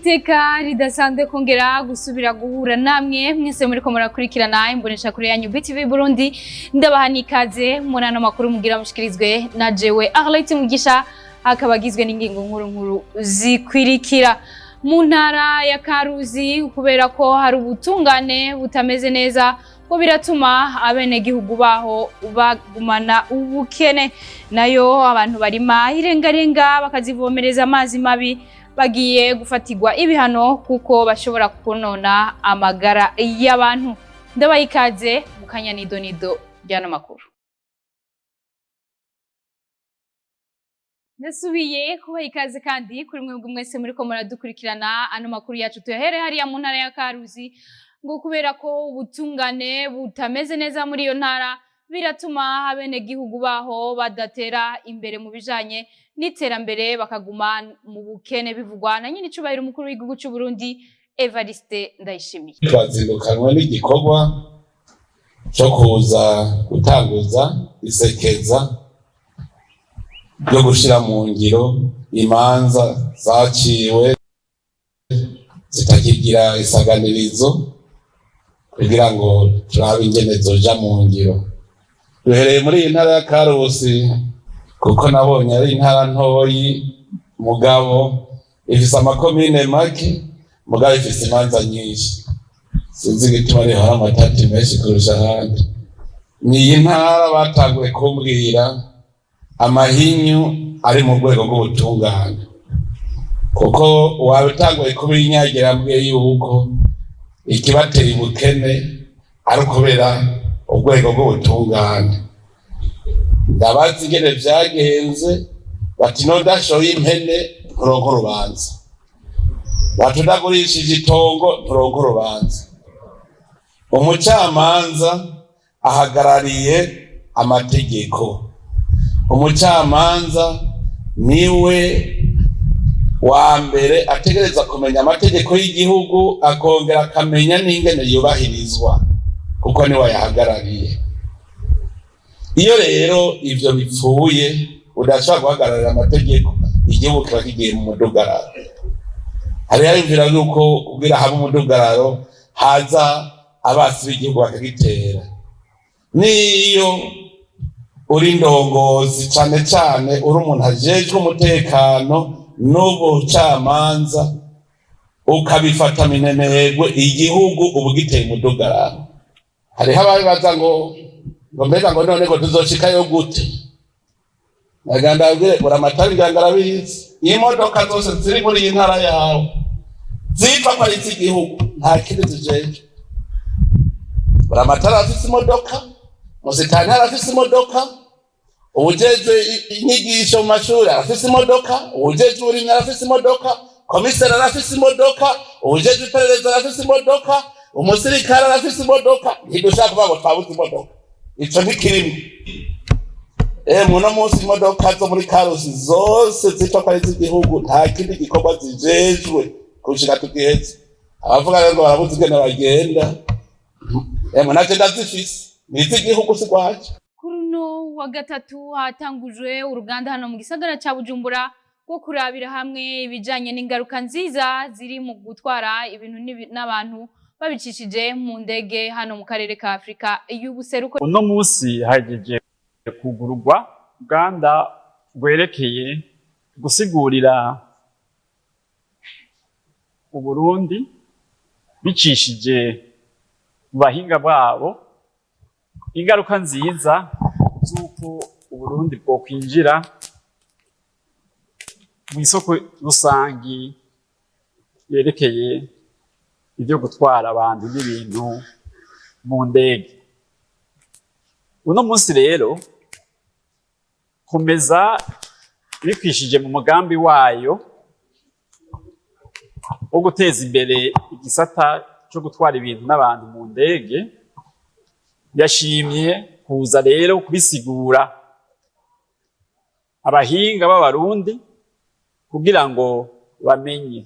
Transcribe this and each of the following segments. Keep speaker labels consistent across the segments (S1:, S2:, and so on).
S1: Niteka ridasanzwe kongera gusubira guhura namwe mwese muriko murakurikirana imbonesha kure yanyu BTV Burundi. Ndabaha n'ikaze muri ano makuru mugira mushikirizwe na jewe Arlette Mugisha, akaba agizwe n'ingingo nkuru nkuru zikwirikira. Mu ntara ya Karuzi, kubera ko hari ubutungane butameze neza, ngo biratuma abenegihugu baho bagumana ubukene. Nayo abantu barima irengarenga bakazivomereza amazi mabi bagiye gufatirwa ibihano kuko bashobora konona amagara y'abantu. Ndabaha ikaze mu kanya nidonido ry'ano makuru. Nasubiye kubaha ikaze kandi kuri mwebwe mwese muriko muradukurikirana. Ano makuru yacu tuyahere hariya mu ntara ya Karuzi, ngo kubera ko ubutungane butameze neza muri iyo ntara, biratuma abenegihugu baho badatera imbere mu bijanye n'iterambere, bakaguma mu bukene, bivugwa na nyine icubahiro umukuru w'igihugu c'u Burundi Evariste Ndayishimiye.
S2: Twazindukanwe n'igikorwa cyo kuza gutanguza isekeza ryo gushira mu ngiro imanza zaciwe zitakigira isaganirizo, kugira ngo turabe ingene zoja mu ngiro. Duhereye muri iyi ntara ya Karusi, kuko nabonye ari intara ntoyi, mugabo ifise amakomine make, mugabo ifise imanza nyinshi. Sinzi igituma ariho hari amatati menshi kurusha ahandi. Ni iyi ntara batanguye kumbwira amahinyu ari mu rwego rw'ubutungane, kuko uwatanguye kubinyagira mbwiye yuko ikibateye ubukene ari ukubera urwego rw'ubutungane. Ndabazi ingene vyagenze, bati nodashoye impene nturonka urubanza, bati udagurishije itongo nturonka urubanza. Umucamanza ahagarariye amategeko, umucamanza niwe wa mbere ategereza kumenya amategeko y'igihugu, akongera akamenya n'ingene yubahirizwa, kuko niwe ayahagarariye. Iyo rero ivyo bipfuye, udashobora guhagararira amategeko, igihugu kiba kigiye mu mudugararo. Hari yumvira yuko kugira habe umudugararo haza abasi b'igihugu bakagitera. Niyo uri ndongozi, cane cane uri umuntu ajejwe umutekano n'ubucamanza, ukabifata minenegwe, igihugu uba ugiteye umudugararo. Hariho ababibaza ngo mbega ngo none ngo tuzoshikayo gute? Nagira ndabwire buramatari, ngira ngo arabizi, imodoka zose ziri muri iyi ntara yawe zitwa ko ari iz'igihugu, nta kindi zijejwe. Buramatari arafise imodoka, musitani arafise imodoka, uwujejwe inyigisho mu mashuri arafise imodoka, uwujejwe uburimyi arafise imodoka, komiseri arafise imodoka, uwujejwe iperereza arafise imodoka, umusirikare arafise imodoka. Ntidushaka kuvuga ngo twabuze imodoka, ico ntikirimwo. Muno munsi imodoka zo muri Karusi zose zitwa ko ari iz'igihugu, nta kindi gikorwa zijejwe gushika tugiheze. Abavuga rero ngo barabuze ingene bagenda, emwe naje ndazifise, ni iz'igihugu, si rwaje.
S1: Kuri uno wa gatatu hatangujwe uruganda hano mu gisagara ca Bujumbura rwo kurabira hamwe ibijanye n'ingaruka nziza ziri mu gutwara ibintu n'abantu babicishije mu ndege hano mu karere ka Afrika y'ubuseruko.
S3: Uno munsi hagejeje kugururwa uruganda rwerekeye gusigurira Uburundi bicishije mu bahinga bwabo ingaruka nziza z'uko Uburundi bwokwinjira mu isoko rusangi yerekeye ivyo gutwara abantu n'ibintu mu ndege. Uno munsi rero komeza ibikwishije mu mugambi wayo wo guteza imbere igisata co gutwara ibintu n'abantu mu ndege, yashimye kuza rero kubisigura abahinga b'Abarundi kugira ngo bamenye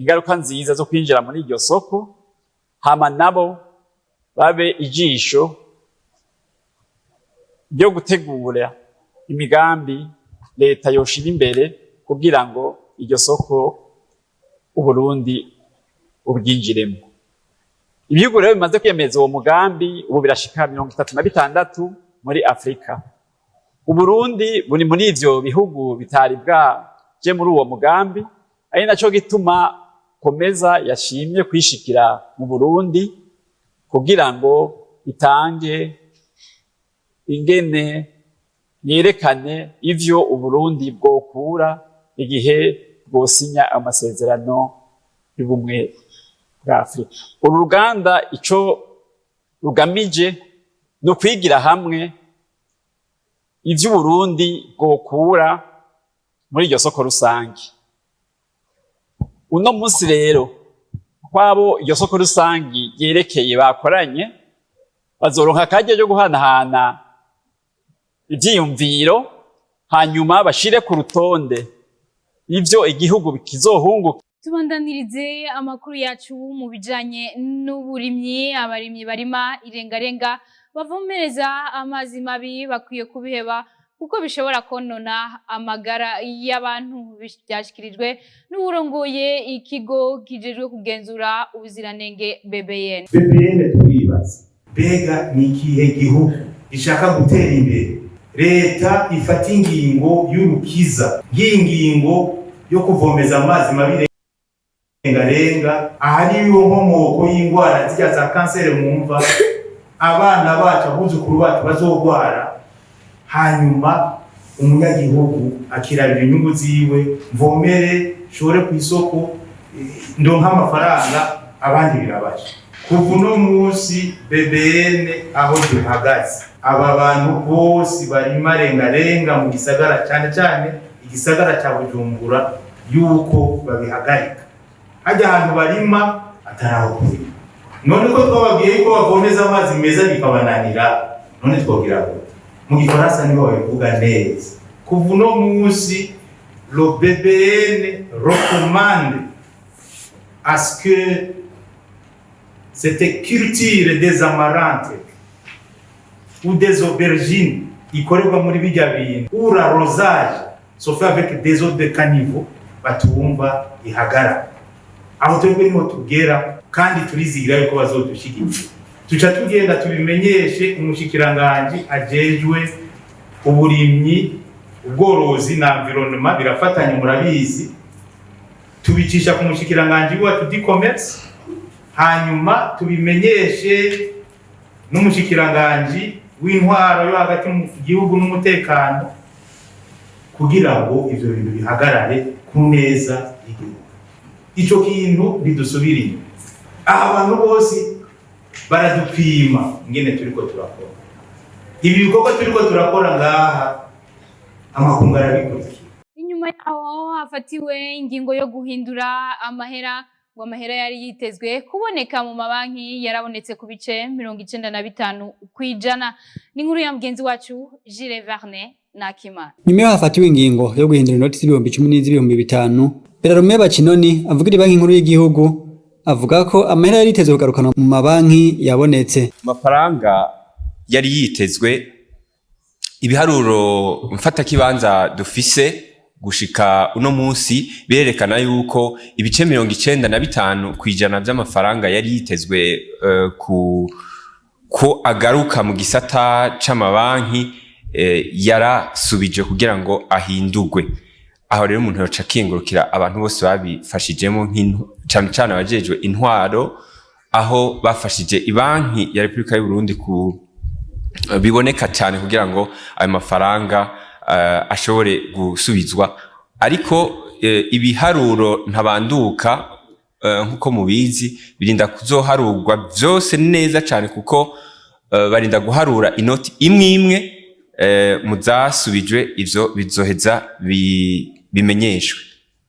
S3: ingaruka nziza zo kwinjira muri iryo soko, hama nabo babe ijisho ryo gutegura imigambi leta yoshira imbere kugira ngo iryo soko Uburundi ubwinjiremo. Ibihugu rero bimaze kwiyemeza uwo mugambi ubu birashika 36 muri Afrika. Uburundi buri muri ivyo bihugu bitari bwaje muri uwo mugambi, ari naco gituma COMESA yashimye kwishikira mu Burundi kugira ngo itange ingene yerekane ivyo Uburundi bwokura igihe bwosinya amasezerano y'ubumwe bwa Afrika. Uru ruganda ico rugamije ni ukwigira hamwe ivyo Uburundi bwokura muri iryo soko rusange. Uno munsi rero kwabo iryo soko rusangi ryerekeye bakoranye, bazoronka akaryo ryo guhanahana ivyiyumviro, hanyuma bashire ku rutonde ivyo igihugu kizohunguka.
S1: Tubandanirize amakuru yacu mu bijanye n'uburimyi. Abarimyi barima irengarenga bavomereza amazi mabi bakwiye kubiheba, kuko bishobora konona amagara y'abantu. Byashikirijwe n'uwurongoye ikigo kijejwe kugenzura ubuziranenge, BBN.
S4: BBN turibaza, mbega ni ikihe gihugu gishaka gutera imbere, leta ifata ingingo y'urukiza nk'ingingo yo kuvomeza amazi mabi rengarenga, ahari yo nkomoko y'indwara zirya za kanseri mwumva abana bacu, abuzukuru bacu bazogwara, hanyuma umunyagihugu akirabira inyungu ziwe: mvomere, nshore ku isoko, ndonke amafaranga, abandi birabaje? Kuva uno munsi BBN aho duhagaze, aba bantu bose barima rengarenga mu gisagara, cyane cyane igisagara cya Bujumbura, yuko babihagarika. Hajya ahantu barima atari aho kurima. None ko twababwiye ko bavomeza amazi meza bikabananira, none twogira ngo mu Gifaransa niho babivuga neza. Kuva uno munsi, le BBN recommande à ce que cette culture des amarantes ou des aubergines ikorerwa muri bijya bintu, ou l'arrosage se fait avec des eaux de caniveau, batumva, ihagarara. Aho twebwe niho tugera, kandi turizigira yuko bazodushyigikira. Tuca tugenda tubimenyeshe umushikiranganji ajejwe uburimyi, ubworozi na environnement, birafatanye murabizi. Tubicisha ku mushikiranganji wacu du commerce, hanyuma tubimenyeshe n'umushikiranganji w'intwaro yo hagati mu gihugu n'umutekano, kugira ngo ivyo bintu bihagarare ku neza y'igihugu. Ico kintu ntidusubira inyuma. Aha abantu bose baradupima ingene turiko turakora ibi bikorwa turiko turakora ngaha, amakungu arabikurikira.
S1: Inyuma yaho hafatiwe ingingo yo guhindura amahera, ngo amahera yari yitezwe kuboneka mu mabanki yarabonetse ku bice 95%. Ni inkuru ya mugenzi wacu Gilles Verne Nakimana.
S5: Nyuma yaho hafatiwe ingingo yo guhindura inoti z'ibihumbi 10 n'iz'ibihumbi 5, Berarume Bacinoni avugira Banki Nkuru y'igihugu avuga ko amahera yari yitezwe kugarukana mu mabanki yabonetse.
S6: Amafaranga yari yitezwe, ibiharuro mfatakibanza dufise gushika uno munsi birerekana yuko ibice 95% vy'amafaranga yari yitezwe ku ko agaruka mu gisata c'amabanki yarasubije kugira ngo ahindurwe. Aho rero umuntu yoca akengurukira abantu bose babifashijemo, cane cane abajejwe intwaro, aho bafashije Ibanki ya Repubulika y'Uburundi ku biboneka cyane kugira ngo ayo mafaranga ashobore gusubizwa. Ariko ibiharuro ntabanduka, nkuko mubizi, birinda kuzoharurwa vyose neza cyane, kuko barinda guharura inoti imwe imwe mu zasubijwe. Ivyo bizoheza bimenyeshwe.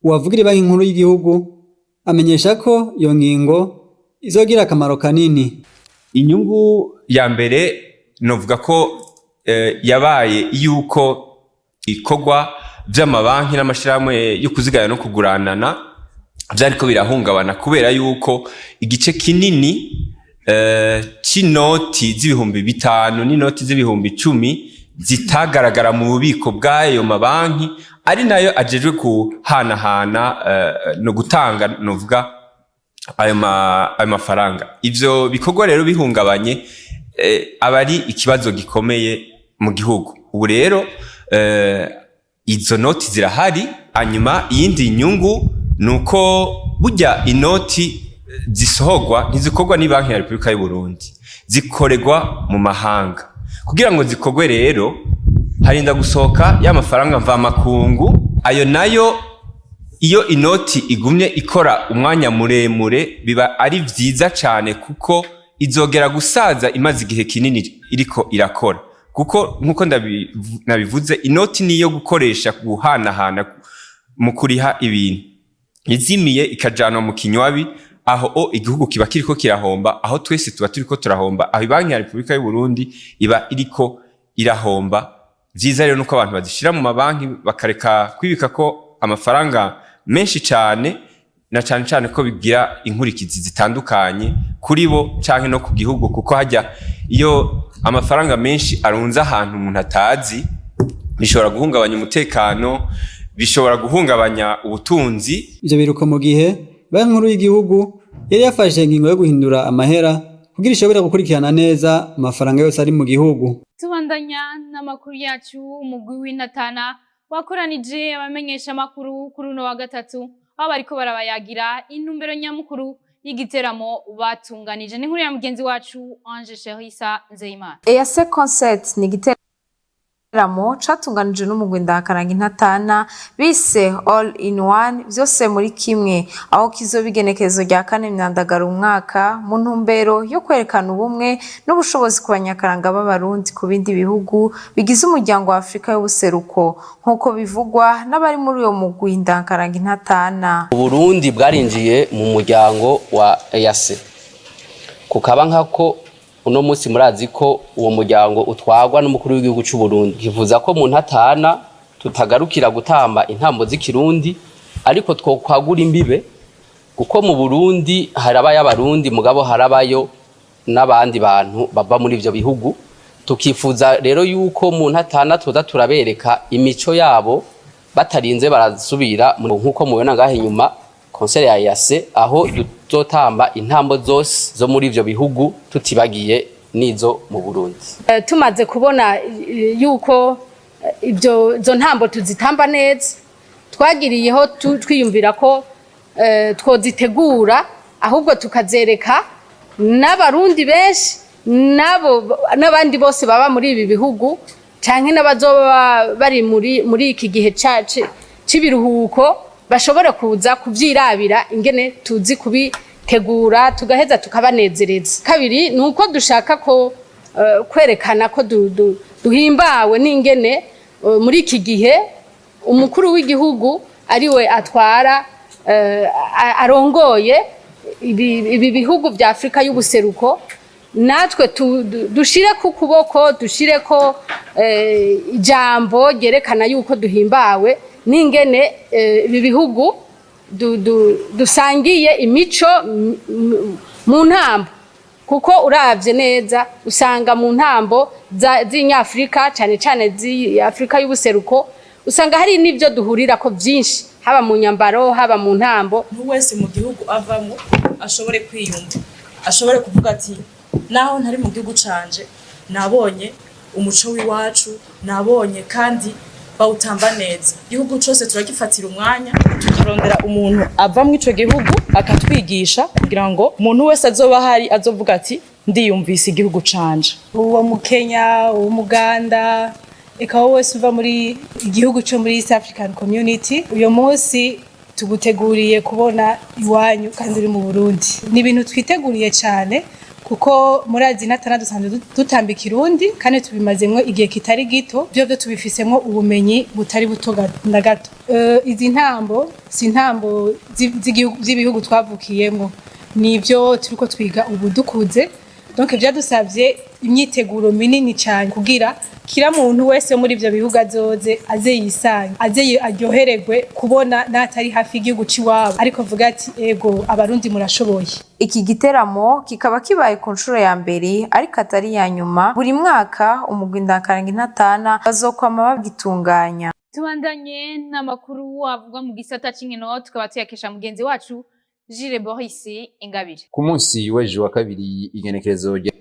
S5: Uwavugira Banki Nkuru y'igihugu amenyesha ko iyo ngingo izogira akamaro kanini.
S6: Inyungu ya mbere novuga ko yabaye yuko ikorwa vy'amabanki n'amashirahamwe yo kuziganya no kuguranana vyariko birahungabana, kubera yuko igice kinini c'inoti z'ibihumbi 5 n'inoti z'ibihumbi 10 zitagaragara mu bubiko bw'ayo mabanki. ari nayo ajejwe kuhanahana no gutanga, novuga ayo mafaranga. Ivyo bikorwa rero bihungabanye, aba ari ikibazo gikomeye mu gihugu. Ubu rero izo noti zirahari. Hanyuma iyindi nyungu ni uko burya inoti zisohorwa ntizikorwa ni Banki ya Repubulika y'u Burundi, zikorerwa mu mahanga. Kugira ngo zikorwe rero harinda gusohoka ya mafaranga mvamakungu. Ayo nayo, iyo inoti igumye ikora umwanya muremure, biba ari vyiza cane, kuko izogera gusaza imaze igihe kinini iriko irakora, kuko nkuko nabivuze, inoti niyo gukoresha guhanahana mu kuriha ibintu. Izimiye ikajanwa mu kinywabi, aho o igihugu kiba kiriko kirahomba, aho twese tuba turiko turahomba, aho Banki ya Repubulika y'u Burundi iba iriko irahomba. Vyiza rero nuko abantu bazishira mu mabanki, bakareka kwibika ko amafaranga menshi cane, na cane cane ko bigira inkurikizi zitandukanye kuri bo canke no ku gihugu, kuko hajya iyo amafaranga menshi arunze ahantu umuntu atazi, bishobora guhungabanya umutekano, bishobora guhungabanya ubutunzi.
S5: Ivyo biruko mu gihe Banki Nkuru y'Igihugu yari yafashe ingingo yo guhindura amahera kugira ishobore gukurikirana neza amafaranga yose ari mu gihugu.
S1: Tubandanya n'amakuru yacu. Umugwi w'Intatana wakoranije abamenyesha amakuru kuri uno wa gatatu, aho bariko barabayagira intumbero nyamukuru y'igiteramo batunganije. N'inkuru ya mugenzi wacu Ange Sherisa Nzeyimana.
S7: EAC Concert ni igiteramo catunganijwe n'umugwi Ndahakaranga Intatana bise All in One, vyose muri kimwe, aho kizoba igenekerezo rya 4 Myandagaro umwaka, mu ntumbero yo kwerekana ubumwe n'ubushobozi ku banyakaranga b'Abarundi ku bindi bihugu bigize Umuryango wa Afrika y'Ubuseruko, nk'uko bivugwa n'abari muri uyo mugwi Ndahakaranga Intatana.
S8: Uburundi bwarinjiye mu muryango wa EAC, kukaba nkako uno munsi murazi ko uwo muryango utwagwa n'umukuru w'igihugu cy'u Burundi. Kivuza ko mu ntatana tutagarukira gutamba intambo z'ikirundi, ariko twokwagura imbibe, kuko mu Burundi harabayo Abarundi, mugabo harabayo n'abandi bantu bava muri ivyo bihugu. Tukifuza rero yuko mu ntatana tuza turabereka imico yabo batarinze barasubira, nk'uko mubona ngaho inyuma concert ya EAC, aho duzotamba intambo zose zo muri ivyo bihugu, tutibagiye n'izo mu Burundi.
S9: Tumaze kubona yuko ibyo izo ntambo tuzitamba neza, twagiriyeho twiyumvira ko twozitegura, ahubwo tukazereka n'Abarundi benshi nabo n'abandi bose baba muri ibi bihugu, canke n'abazoba bari muri iki gihe c'ibiruhuko, bashobora kuza kuvyirabira ingene tuzi kubitegura, tugaheza tukabanezereza. Kabiri ni uko dushaka ko kwerekana ko duhimbawe n'ingene muri iki gihe umukuru w'igihugu ariwe atwara, arongoye ibi bihugu vya Afrika y'Ubuseruko. Natwe dushire ku kuboko, dushire ko ijambo ryerekana yuko duhimbawe n'ingene ibi bihugu dusangiye imico mu ntambo, kuko uravye neza usanga mu ntambo z'inyafurika, cane cane z'Afrika y'Ubuseruko, usanga hari n'ivyo duhurirako vyinshi, haba mu nyambaro, haba mu ntambo.
S10: Umuntu wese mu gihugu avamo ashobore kwiyumva, ashobore kuvuga ati: "Naho ntari mu gihugu canje, nabonye umuco w'iwacu, nabonye kandi bawutamba neza." Igihugu cose turagifatira umwanya, tukarondera umuntu ava mu ico gihugu akatwigisha, kugira ngo umuntu wese azoba ahari azovuga ati: "Ndiyumvise igihugu canje."
S11: Uwo mu Kenya, uwo Muganda, eka wowe wese uva muri igihugu cyo muri East African Community, uyu munsi tuguteguriye kubona iwanyu kandi uri mu Burundi. Ni ibintu twiteguriye cyane, kuko murazi Intatana dusanzwe dutamba ikirundi kandi tubimazemwo igihe kitari gito, byo tubifisemwo ubumenyi butari buto na gato. Izi ntambo si intambo z'ibihugu twavukiyemwo, nibyo turiko twiga ubu dukuze. Donc byadusabye imyiteguro minini cyane kugira kira muntu wese muri ivyo bihugu azoze, aze yisange, aze aryohererwe kubona n'atari hafi y'igihugu c'iwabo, ariko avuga ati: "Ego, Abarundi murashoboye."
S7: Iki giteramo kikaba kibaye ku nshuro ya mbere, ariko atari iya nyuma. Buri mwaka umugwi Ndakaranga Intatana bazokwama bagitunganya.
S1: Tubandanye n'amakuru avugwa mu gisata c'inkino, tukaba tuyakesha mugenzi wacu Jire Boris Ingabire.
S12: Ku munsi w'ejo wa kabiri, igenekerezo rya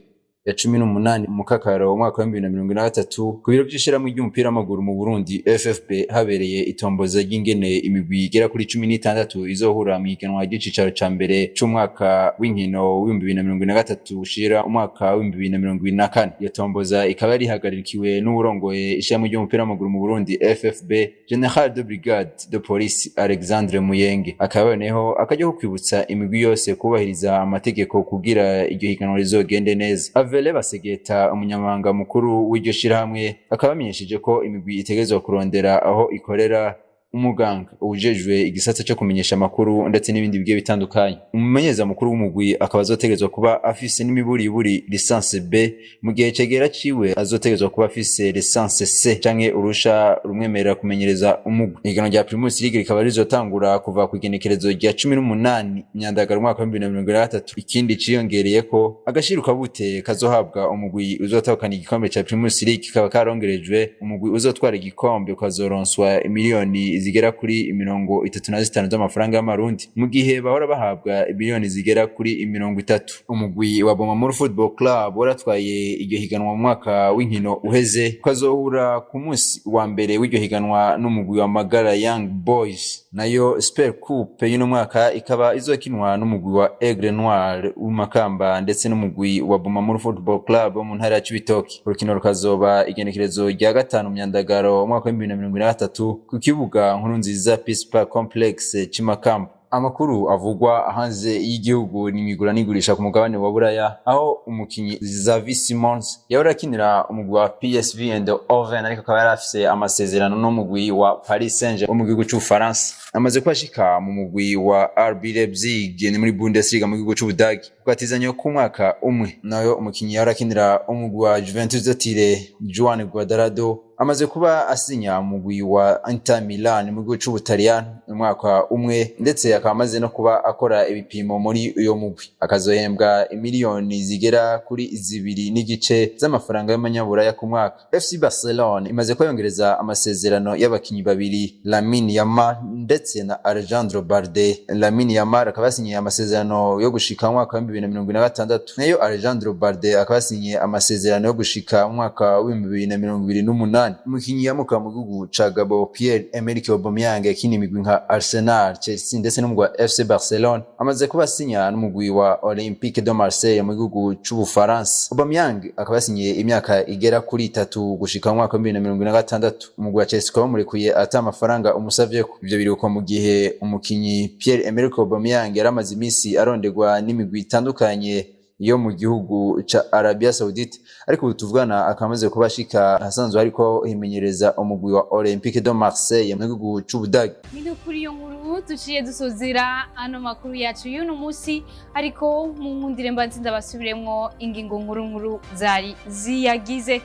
S12: 18 Mukakaro umwaka wa 2023, ku biro vy'ishirahamwe ry'umupira w'amaguru mu Burundi FFB, habereye itomboza ry'ingene imigwi igera kuri 16 izohura mu ihiganwa ry'icicaro ca mbere c'umwaka w'inkino w'2023 ushira umwaka w'2024. Iyo tomboza ikaba yari ihagararikiwe n'uwurongoye ishirahamwe ry'umupira w'amaguru mu Burundi FFB, Général de Brigade de Police Alexandre Muyenge. Akaba yaboneyeho akaryo ko kwibutsa imigwi yose kubahiriza amategeko kugira iryo higanwa rizogende neza. Avele Basegeta, umunyamabanga mukuru w'iryo shirahamwe, akaba amenyesheje ko imigwi itegerezwa kurondera aho ikorera, umuganga, uwujejwe igisata co kumenyesha amakuru, ndetse n'ibindi bigiye bitandukanye. Umumenyereza mukuru w'umugwi akaba azotegerezwa kuba afise n'imiburiburi licence B, mu gihe cegera ciwe azotegerezwa kuba afise licence C canke urusha rumwemerera kumenyereza umugwi. Ihiganwa rya Primus League rikaba rizotangura kuva ku igenekerezo rya 18 Myandagaro umwaka wa 2023. Ikindi ciyongereyeko, agashirukabute kazohabwa umugwi uzotahukana igikombe ca Primus League kikaba karongerejwe. Umugwi uzotwara igikombe ukazoronswa miliyoni zigera kuri 35 z'amafaranga y'amarundi, mu gihe bahora bahabwa miliyoni zigera kuri 30. Umugwi wa Bomamuru Football Club waratwaye iryo higanwa mu mwaka w'inkino uheze, ukazohura ku munsi wa mbere w'iryo higanwa n'umugwi wa Magara Young Boys. Nayo Super Coupe y'uno mwaka ikaba izokinwa n'umugwi wa Aigle Noir w'Imakamba ndetse n'umugwi wa Bomamuru Football Club wo mu ntara ya Cibitoke. Urukino rukazoba igenekerezo rya 5 Myandagaro umwaka wa 2023 ku kibuga Nkurunziza Peace Park Complex c'Imakamba. Amakuru avugwa hanze y'igihugu ni imigura n'igurisha ku mugabane wa Buraya, aho umukinyi Xavi Simons yahora akinira umugwi wa PSV Eindhoven, ariko akaba yari afise amasezerano n'umugwi wa Paris Saint-Germain wo mu gihugu c'Ubufaransa, amaze kuba ashika mu mugwi wa RB Leipzig, ni muri Bundesliga mu gihugu c'Ubudagi, kugatizanyo k'umwaka umwe. Nayo umukinyi yahora akinira umugwi wa Juventus de Turin, Juan Cuadrado, amaze kuba asinya umugwi wa Inter Milan mu gihugu c'Ubutaliyano mu mwaka umwe, ndetse akaba amaze no kuba akora ibipimo muri uyo mugwi, akazohembwa imiliyoni zigera kuri 2.5 z'amafaranga y'amanyaburaya ku mwaka. FC Barcelona imaze kuba yongereza amasezerano y'abakinyi babiri, Lamine Yamal ndetse na Alejandro Balde. Lamine Yamal akaba yasinyiye amasezerano yo gushika mu mwaka wa 2026, nayo Alejandro Balde akaba yasinyiye amasezerano yo gushika mu mwaka wa 2028. Umukinyi yamuka mu gihugu ca Gabon, Pierre Emerick Aubameyang, yakina imigwi nka Arsenal, Chelsea ndetse n'umugwi wa FC Barcelone, amaze kuba asinya n'umugwi wa Olympique de Marseille mu gihugu c'Ubufaransa. Aubameyang akaba yasinyiye imyaka igera kuri 3 gushika mu mwaka wa 2026. Umugwi wa Chelsea ukaba wamurekuye ata amafaranga umusavyeko. Ivyo biruko mu gihe umukinyi Pierre Emerick Aubameyang yari amaze imisi aronderwa n'imigwi itandukanye yo mu gihugu ca Arabia Saoudite, ariko ubu tuvugana akaba amaze kuba ashika ahasanzwe hariko himenyereza umugwi wa Olympique de Marseille mu gihugu c'Ubudagi.
S1: Ni kuri iyo nkuru duciye dusozera ano makuru yacu y'uno munsi, ariko mu nkundire mbanze ndabasubiremwo ingingo nkuru nkuru zari ziyagize.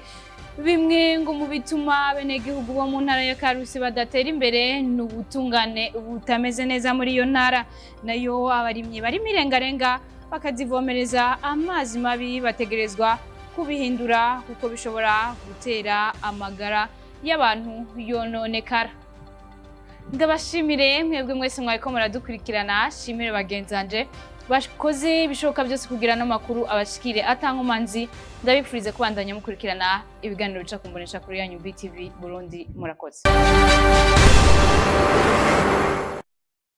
S1: Bimwe ngo mu bituma abenegihugu bo mu ntara ya Karusi badatera imbere ni ubutungane butameze neza muri iyo ntara. Nayo abarimyi bari mirengarenga bakazivomereza amazi mabi bategerezwa kubihindura, kuko bishobora gutera amagara y'abantu yononekara. Ndabashimire mwebwe mwese mwariko muradukurikirana, shimire bagenzanje bakoze ibishoboka byose kugira ano makuru abashikire atankomanzi. Ndabifurize kubandanya mukurikirana ibiganiro bica kumbonesha kuri yanyu BTV Burundi. Murakoze.